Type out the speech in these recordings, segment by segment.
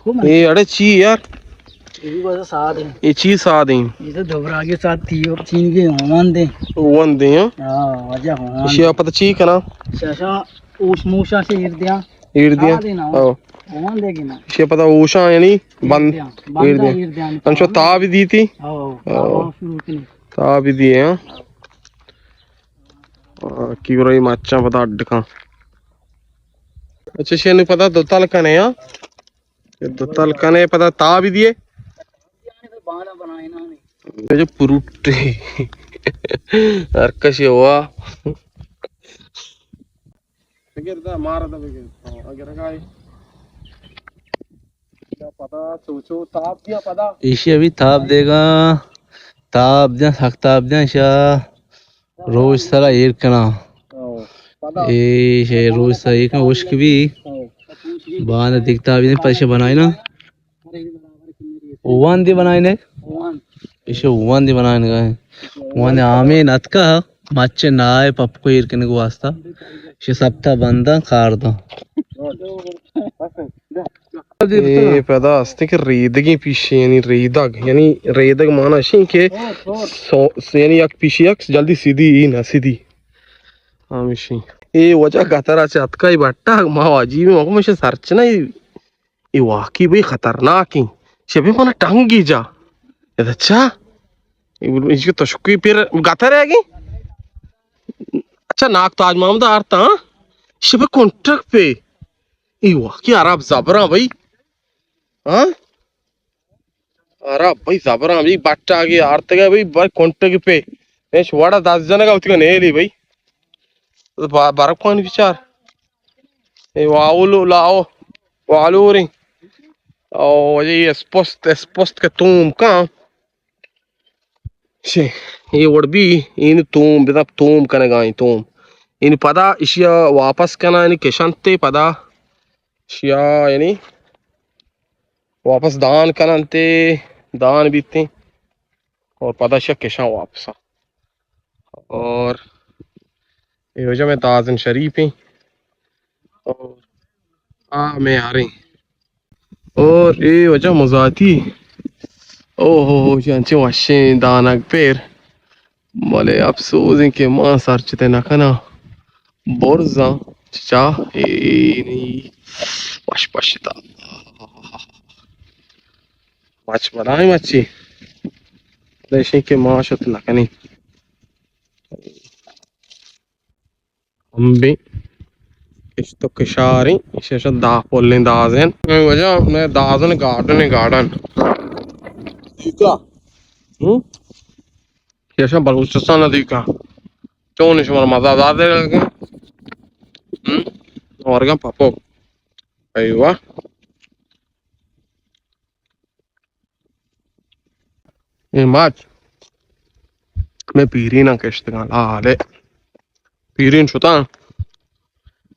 اے اڑے چی یار؟ اے چی ساد ایں؟ اے تو دبراگے ساد تھی، چین کے ہوان دے۔ ہوان دے، ہاں؟ ہاں، واجہ ہوان۔ اشیا پتہ چی کنا؟ شاشا اوش موشا سے ایر دیا۔ ایر دیا؟ ساد ایں نا۔ ہاں۔ ہوان دے گی نا۔ اشیا پتہ اوشا یعنی بند۔ ایر دیا۔ بند ایر دیا۔ انچو تاب دیتی؟ ہاں، ہاں۔ تاب شروع کنی۔ تاب دیے، ہاں۔ آ، کی برای مچاں پتہ اڈ کن۔ اچھا، شنو پتہ دو تل کنے، ہاں؟ اے دو تل کنے پدا تاب دیے۔ اے جو پروٹ ہر کشے ہوا۔ بگر دا، مارا دا بگر۔ ہاں، اگر گائے۔ پدا چو چو تاب دیا پدا۔ ایشی ابھی تاب دے گا۔ تاب دیا، سخت تاب دیا شا۔ روچ سرا ایر کناں۔ اے شے روچ سرا ایر کناں، ہشک بی۔ باندا دگہ تابے دیں، پدا شے بنائیناں۔ وان دی بنائینے؟ ایشے وان دی بنائینگا۔ وان دی آمین اتکا، مچے نائے پپکو ایر کنگ واسطہ۔ ایشے سپتا بنداں کار داں۔ اے پدا ہستیں کہ ریدگیں پیشے، یعنی ریدگ، یعنی ریدگ مانا اشیں کہ سو-، یعنی یک پیشے یک جلدی سیدھی ای نہ سیدھی۔ ہمیشی۔ اے وجہ گترا چہ اتکا ای بٹا، ما واجی بھی مکو مشے سرچنا ای، ای واقعی بھئی خطرناک ایں۔ شبی منا ٹنگی جا۔ ادا چا؟ ای تشکی پھر گتر ہے گی؟ اچھا، ناک تاج محمد آرتا، ہاں؟ شبی کنٹک پہ۔ ای واقعی عرب زبراں بھئی۔ ہاں؟ ارا بھئی زبراں بھئی بٹا کے آرتگا بھئی، بھئی کنٹگ پہ۔ ایش وڑا دس جنگا اتکا نیلی بھئی۔ با-، برکوانی بچار۔ اے واولو لاو، والوریں۔ او وجہ اے اسپست، اسپست کہ توم کاں۔ شے، اے وڑ بی، این توم، بزاں توم کنگا ایں، توم۔ این پدا اشیا واپس کناں، این کشنتے پدا اشیا، یعنی واپس دان کننتے، دان بیتیں اور پدا اشیا کشاں واپس۔ اور اے وجہ میں تازن شریف ایں۔ اور آ میں آریں۔ اور اے وجہ مزاتی۔ او ہو ہو، چنچے وشیں دانگ پیر۔ بلے افسوز ایں کہ ما سرچتے نہ کناں۔ برزاں چچا اے نی وش پشتا۔ مچ بلائیں مچی۔ بلے اشیں کہ ما شت نہ کنیں۔ امبی کشت و کشاریں، ایشی شہ داپلیں دازیں۔ اے وجہ میں دازن گارڈن، گارڈن۔ دیکھا؟ ہم؟ ایشی شہ بلوچستان دیکھا؟ چون شمار مزہ دار دے لگے؟ ہم؟ ورگا پپو۔ ایوا۔ اے مچ میں پیریناں کشتگاں، لالے۔ پیرین شتاں،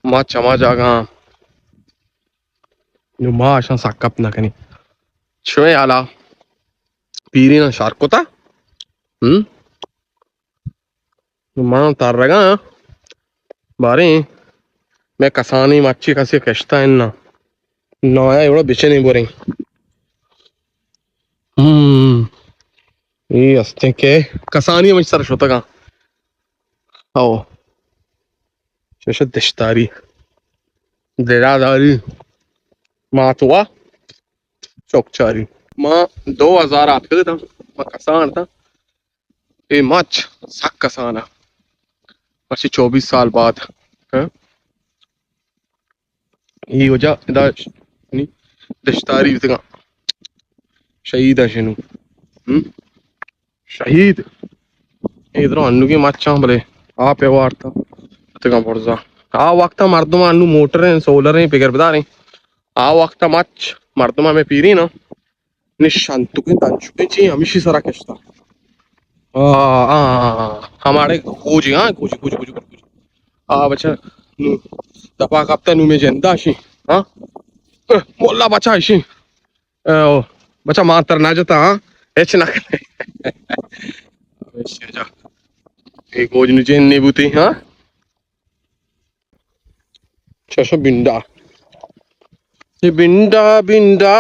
مچ ہما جاگہاں، نوں ما اشاں سکپ نہ کنیں۔ شمے حالا پیریناں شر کتا؟ ہم؟ من ترگاں، باریں، میں کسانی مچی کسی کشتا اناں۔ نایا ایوڑا بچنی بریں۔ ہم، اے استیں کہ کسانی ہمیں سر شتگاں۔ او، چش دشتاری، دراداری، ماتوا، چوکچاری۔ ما دو ہزار آتکگ اتاں، ما کسان اتاں۔ اے مچ سک کسان ء۔ مرچی چوبیس سال بعد۔ ہاں؟ اے وجہ ادا ش-، یعنی دشتاری بیتگاں۔ شہید ء شنو۔ ہم؟ شہید۔ اے درو انوگیں مچاں بلے آپ ء وارتا۔ اتگاں برزا۔ آ وقت ء مردم انو موٹر ہیں، سولر ہیں، پگر بدار ہیں۔ آ وقت ء مچ مردم ہمیں پیرین نا۔ نشان تو کہ تنچو کہ چی ہمیشی سرا کشتا۔ آ، آ، آ، آ، ہماڑے گوجی، ہاں، گوجی، گوجی، گوجی، گوجی۔ آ، بچہ، نو، دپا کپتا نو میں جندا شی، ہاں؟ اہ، مولا بچہ شی۔ اہ، او، بچہ مان تر نہ جتا، ہاں؟ ہچ نہ کرے۔ اے گوج نو جن نہیں بوتی، ہاں؟ چشو بنڈا۔ اے بنڈا بنڈا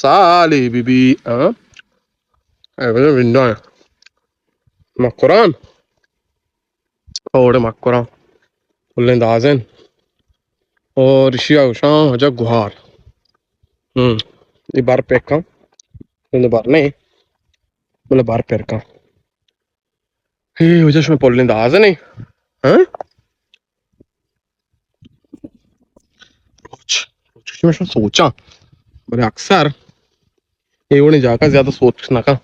سالی بی بی، ہاں؟ اے بنڈا بنڈا ہے۔ مکران۔ اوڑے مکران۔ پلیں دازن۔ اور اشیا گوشاں اجا گوہار۔ ہم۔ اے بر پیکاں۔ اے بر نہیں۔ بلے بر پیرکاں۔ اے وجہ شمئے پلیں دازن اے۔ ہاں؟ روچ، روچ کہ من سوچاں، بلے اکثر اے وڑیں جاگہ زیادہ سوچ نہ کن۔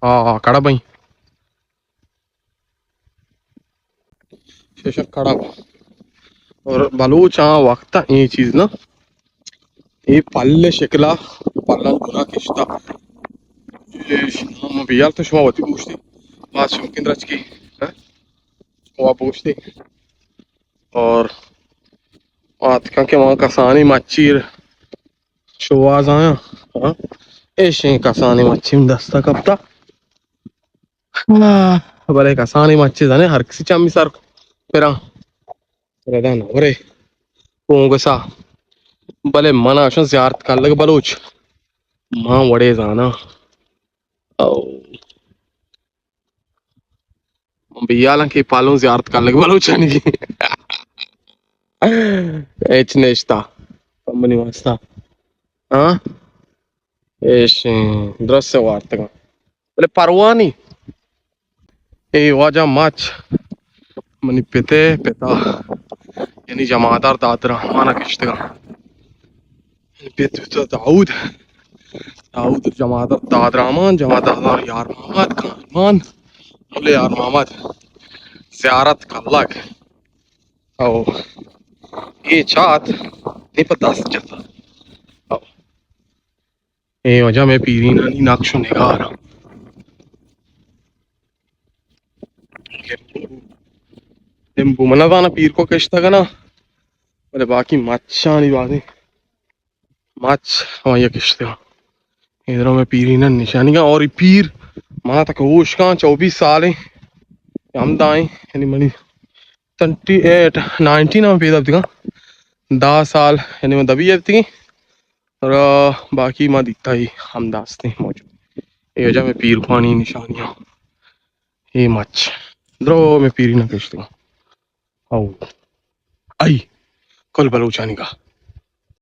ہاں، کڑا بھائی۔ شیشہ کڑا۔ اور بلوچ آ وقت اے چیز نا، اے پل شکلا، پلان گنا کشتا۔ اے شما بیال تو شما وتی بوشتی۔ باز شوقین درچکی، ہاں؟ شما بوشتی۔ اور آتکاں کہ وہاں کسانی مچیر شواز آیا۔ ہاں؟ ایشیں کسانی مچیم دستا کپتا۔ آہ، بلے کسانی مچی زانے ہر کسی چمی سر پرا۔ ردا نہ ورے۔ کونگسا۔ بلے منا شن زیارت کلگ بلوچ۔ ماں وڑے زانا۔ او۔ من بیالاں کہ پالوں زیارت کلگ بلوچانی کی۔ ہچ نشتا۔ منی واسطہ۔ ہاں؟ ایش درست وارتگاں۔ بلے پروانی۔ اے واجہ مچ منی پتے پتا، یعنی جمادار داد رحمان کشتگاں۔ پت پتا داؤد، داؤد جمادار داد رحمان، جمادار یار محمد، کارمان، ملے یار محمد، زیارت کلگ۔ او، اے چات، نی پہ دست جتا۔ او۔ اے واجہ مئے پیرینانی نقش و نگار۔ لیمبو، لیمبو من نزاناں پیر کو کشتگ نا، بلے باقی مچانی بازیں مچ ہمائی کشتگ۔ اے درو مئے پیرینانی نشانیگاں اور اے پیر منا تک ہوش کاں چوبیس سالیں ہمدائیں، یعنی منی ٹوئنٹی ایٹ، نائنٹین ہم پیدا بتگاں۔ دہ سال، یعنی من دبی ء بتگیں۔ اور باقی ما دیتا ہی ہم داستیں موجود۔ اے وجہ مئے پیرکانی نشانیاں۔ اے مچ۔ درو مئے پیری نہ کشتگاں۔ او۔ آئی۔ کل بلوچانی کا۔